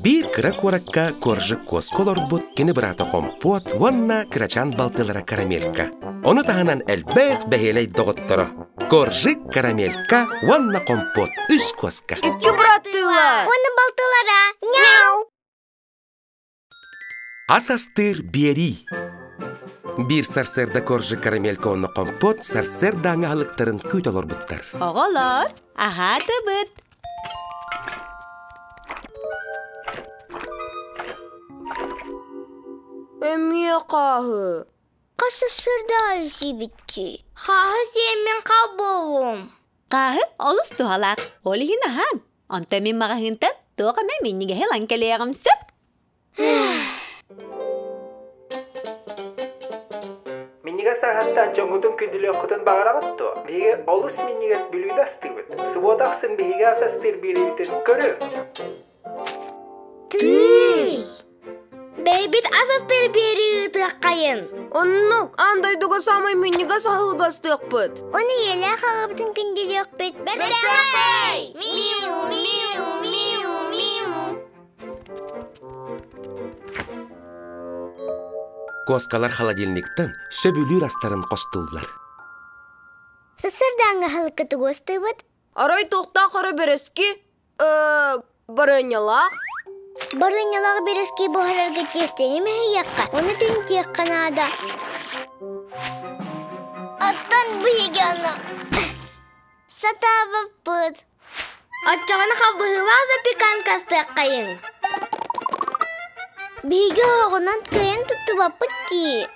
Биир кыра куоракка Коржик куоска олорбут кини быраата Хомпуот уонна кырачаан балтылара Карамелька. Ону таһынан элбэх бэһиэлэй доҕотторо Коржик, Карамелька уонна Хомпуот үс куоска. Икки быраттыылар. Уонна балтылара. Няу! Ас астыыр биэрии. Биир сарсыарда Коржик Карамелька уонна Хомпуот сарсыардааҥы аһылыктарын күүтэ олорбуттар. Оҕолор, аһаатыбыт. Эмиэ хааһы. Хас сарсыарда сиэбитти. Хааһы сиэммин хал буолуом. Хааһы олус туһалаах. Ол иһин аһаан. Онтон мин маҕаһыынтан туох эмэ минньигэһи ылан кэлиэҕим сөп. Минньигэс аһастаах дьоҥҥутун күндүлүөххүтүн баҕараҕыт дуо? Биһиги олус минньигэс бүлүүдэ астыыбыт. Субуота ахсын биһиги ас астыыр биэриибитин көрүҥ. Тыый! Бэйбит ас астыыр биэрии ыытыаххайын. Оннук, аан дойдуга саамай минньигэс аһылыгы астыахпыт. Ону ийэлээх аҕабытын күндүлүөхпүт. Бэртээхэй! Миу, миу, миу, миу. Куоскалар холодильниктан сөбүлүүр астарын хостууллар. Сарсыардааҥҥы аһылыкка тугу астыыбыт? Арай туохтаах эрэ бэрэски, барыанньалаах. Барыанньалаах бэрэски буһарарга тиэстэни мэһийиэххэ, ону тэнитиэххэ наада. Оттон биһиги ону сатаабаппыт. Оччоҕуна хабыһыылаах запеканка астыаххайыҥ. Биһиги оһоҕунан кыайан туттубаппыт дии.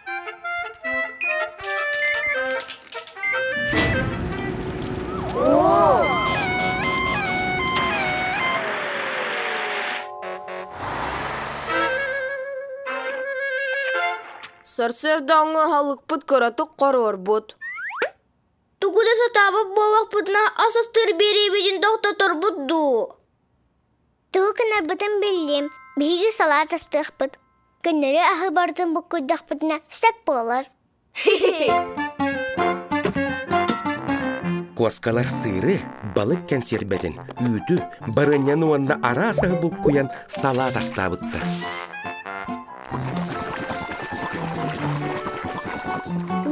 Сарсыардааҥҥы аһылыкпыт кыратык хоруорбут. Тугу да сатаабат буоллахпытына ас астыыр биэриибитин тохтоторбут дуу? Тугу гынарбытын биллим. Биһиги салаат астыахпыт. Көннөрү аһы барытын буккуйдахпытына сөп буолар. Куоскалар сыыры, балык кэнсиэрбэтин, үүтү, барыанньаны уонна араас аһы булкуйан салаат астаабыттар.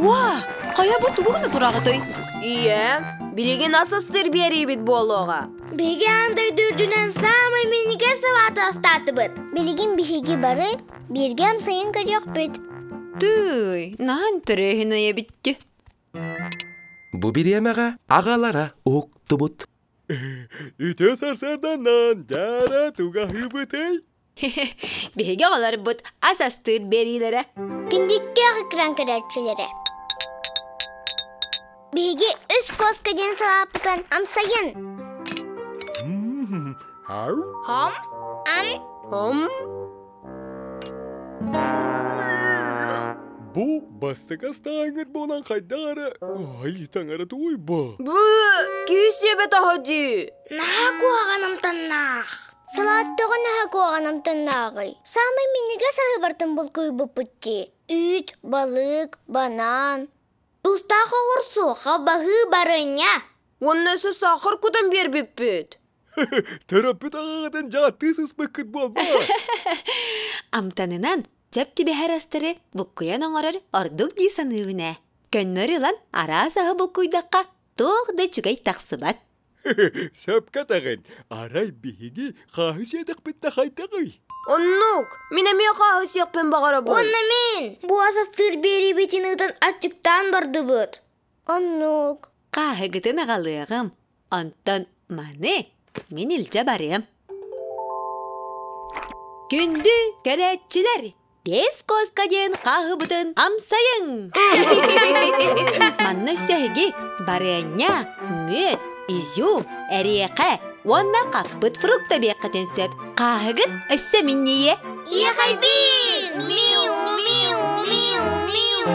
Уа, хайа бу тугу гына тураҕытый? Ийэ, билигин ас астыыр биэриибит буолуоҕа. Биһиги аан дойду үрдүнэн саамай минньигэс салааты астаатыбыт. Билигин биһиги бары бииргэ амсайан көрүөхпүт. Тыый, наһаа интэриэһинэй эбитти. Бу бириэмэҕэ аҕалара уһуктубут. Үтүө сарсыарданан дьаара тугаһыыбытый? Биһиги оҕолорбут ас астыыр биэриилэрэ. Күндүккээх экран көрөөччүлэрэ. Биһиги үс куоска диэн салааппытын амсайын. Хам? Ам? Хом? Бу бастакы астааҥҥыт буолан хайдах эрэ ай таҥара туой бу. Бу киһи сиэбэт аһа дии. Наһаа куһаҕан амтаннаах. Салааттаҕа наһаа куһаҕан амтаннааҕый. Саамай минньигэс аһы бартын булкуйбуппут дии. Үүт, балык, банан. Тустаах оҕурсу, халбаһыы, барыанньа. Уонна өссө саахар кутан биэрбиппит. Төрөппүт аҕаҕытын дьааттыы сыспыккыт буолбат. Амтанынан сөп түбэһэр астары буккуйан оҥорор ордук дии саныыбын ээ. Көннөрү ылан араас аһы булкуйдахха туох да үчүгэй тахсыбат. Сөпкө этэҕин. Арай биһиги хааһы сиэтэхпит да хайдаҕый? Оннук! Мин эмиэ хааһы сиэхпин баҕарабын. Уонна мин! Бу ас астыыр биэриибитин ыытан аччыктаан бардыбыт. Оннук. Хааһыгытын аҕалыаҕым. Онтон маны мин илдьэ барыам. Күндү көрөөччүлэр, Биэс куоска диэн хааһыбытын амсайыҥ! Манна өссө эһиги барыанньа, мүөт, изюм, эриэхэ уонна хаппыт фрукта биэххитин сөп. Хааһыгыт өссө минньийиэ. Иэхэйбин! Миу, миу, миу, миу!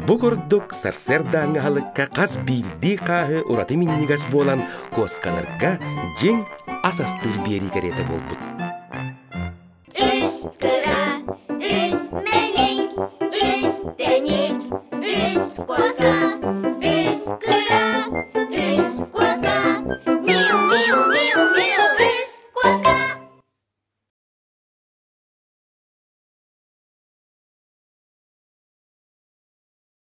Бу курдук сарсыардааҥҥы аһылыкка хас биирдии хааһы ураты минньигэс буолан куоскаларга дьиҥ ас астыыр биэрии кэриэтэ буолбут. Үс кыра